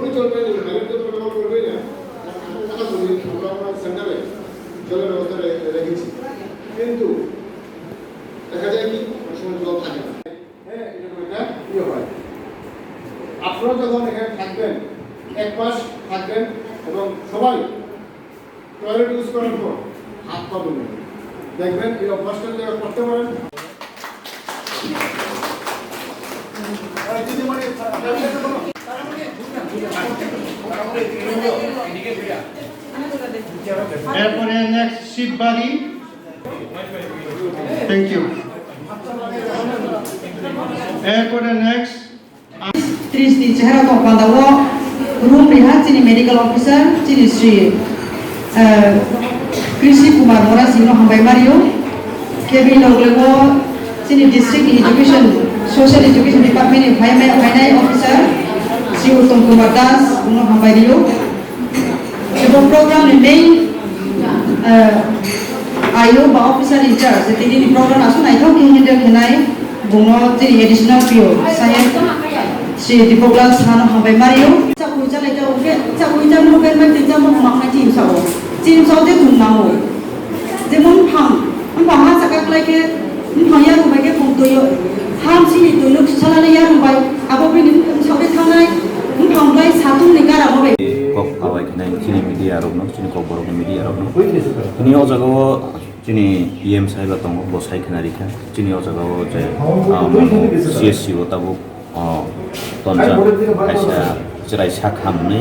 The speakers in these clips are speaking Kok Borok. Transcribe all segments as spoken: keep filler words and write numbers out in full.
ওই চলবে না, কারেন্ট তো প্রোগ্রাম করবেই না। এখন কথা বলি, আমরা আমার সেন্টারে জলের ব্যবস্থা রে-, রেখেছি, কিন্তু দেখা যায় কি, অনেক সময় জল থাকে না। হ্যাঁ, এরকম একটা ইয়ে হয়। আপনারা যখন এখানে থাকবেন, এক মাস থাকবেন এবং সবাই টয়লেট ইউজ করার পর হাত পা ধুবেন, দেখবেন এই অভ্যাসটা যদি করতে পারেন। এরপরে নেক্সট শিববাড়ি। Thank you. এরপরে next. Tris ni chehera tong panda o room riha chini medical officer chini Sri, eh, Krishi Kumar Mora Singh no hambai mario. Kebini logle o chini district ni education, social education department ni phaimai phainai officer Sri Uttom Kumar Das no hambai rio. Ebo program ni main, eh, I O ba officer in charge, tini ni program aswk naithok khe handle khenai, bungno chini additional P O saheb Sri Dipoklal Saha no hambai mario. Chakui chalai ta uke, chakui ta mo ben ben tin ta mo ma khai tin sao. Tin sao de thum namo. Jemon phang, phang ha saka klai khe, phang ya rubai khe phang toyo. Ham sini toyo, chala le ya rubai. Abo bini phang sao de thanai, phang bai satung ni kara mo bai. Kok awai khnai chini media rokno, chini kok borok ni media rokno. Tini o jaga o chini E M saiba tongo, bo sai khna rikha. Chini o jaga o je, ah, mono C S C o tabuk, ah, tonjak kaisa chwrai sak ham hwnwi.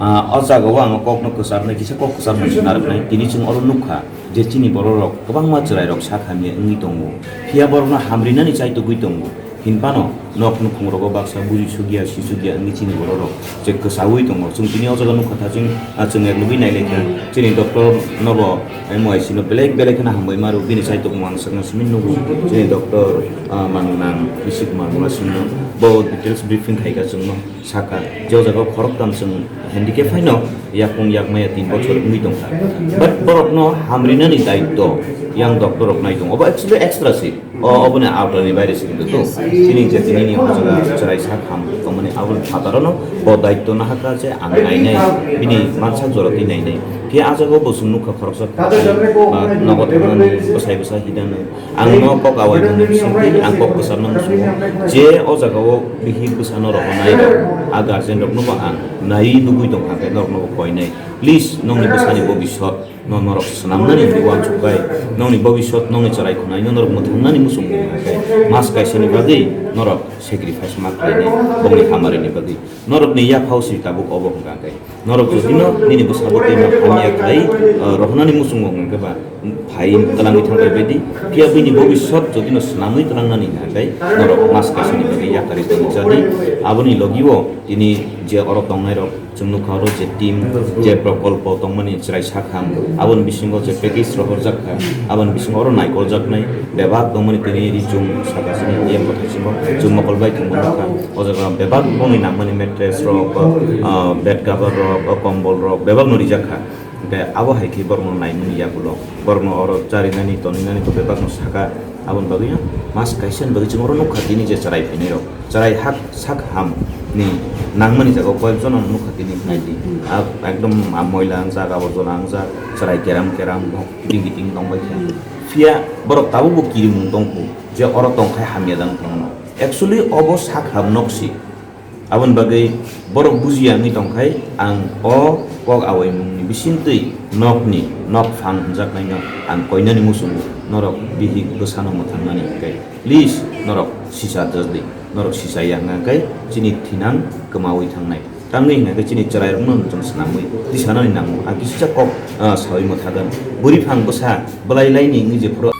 Ah, o jaga o ang kokno kwcharnai, kisa kok kwcharnai narwknai. Tini chwng oro nukha je chini borok rok kwbangma chwrai rok sak hamya wngwi tongo. Phiya borokno hamrinani chaitugwi tongo. Hinphano nok nukhung rogo baksa buji sugya, si sugya wngwi chini borok rok je kwsaui tongo. Chwng tini o jaga nukha tha chwng, ah, chwng yak lugui nai lai kha. Chini doctor nobo M Y C no belai belai kheno hambai maro. Bini saitok mwng sakno simi nugo. Chini doctor, ah, mangnang Rishi Kumar Mura simi bo details briefing khai kha chwngno. Saka, je o jaga o khoroktham chwng handicap haino yakung yakmaya tin bochor wngwi tongkha. But borokno hamrinani daitto yang doctor rok nai tongo. Obo actually extra se. O, oboni outer ni baire se kintu to. Yes. Chini je tini ni o jaga chwrai sak ham tongmani aboni phataro no bo daitto nahaka je ang nainai, bini mansak jora twi nainai. Khe a jaga o bo chwng nukha khoroksa, ah, nogo thangnani bwsai bwsa hidano. Ang no kok awai mani bisingtwi ang kok bwsarno muchungo je o jaga o bihik bwsano rohornai rok, a guardian rokno bo ang naiwi nugwi tongkha khe norokno bo koinai. Please, nongni bwsani bobisot no norok swnamnani hinwi uansuk bai. Nongni bobisot, nongni chwrai khwnai no norok mwthangnani muchungo hwnkhe mas kaisani bagwi norok sacrifice ma khlainai bongni hamarini bagwi. Norokni yaphao si tabuk obo hwnkha khe. Norok jodino nini bwsabo tei no hamya khlai, ah, rohornani muchungo hwnkhe ba phai twlangwi thangbai baidi. Phiya bini bobisot jodino swnamwi twlangnani hwnkhe norok mas kaisani bagwi yakarwi tongwi jadi. Aboni logio tini je oro tongnairok chwng nukha oro je team, je prokolpo tongmani chwrai sak ham, aboni bisingo je package rohorjak kha, aboni bisingo oro naikoljaknai bebak tongmani tini ri chwng saka chini E M bwthai chwngno chwng mokol bai thwngma nukha. O jaga bebak bongni nangmani mattress rok, ah, bed cover rok, ah, kombol rok bebak no rijak kha. Hwnkhe abo hai khe borokno naimani yagulo, borokno oro charinani toninani bo bebakno saka, aboni bagwi no mas kaisa ni bagwi chwng oro nukha tini je chwrai phainai rok, chwrai hak sak ham ni nangmani jaga o koyek jono nukha tini naidi. Ah, ekdom, ah, moila wngjak, aborjona wngjak, chwrai keram keram, bok kiting kiting tongbai kha. Phiya borok tabukbo kirimung tongkhu je oro tongkhai hamya jang tongno. Actually obo sak ham nok si. Aboni bagwi borok bujiya wngwi tongkhai ang o kok awaimungni bisingtwi nokni nok phang hwnjaknaino ang koinani muchungo norok bihik bwsano mwthangnani hwnkhe please norok sisa jajdi, norok sisa ya hwnkhe chini thinang kwmawi thangnai. Tangwi hwnkhe chini chwrairokno chwng swnamwi tisanani nango. Ang kisa kok, ah, sawi mwthagan. Bwrwi phang bwsa bwlai laini wngwi jephuru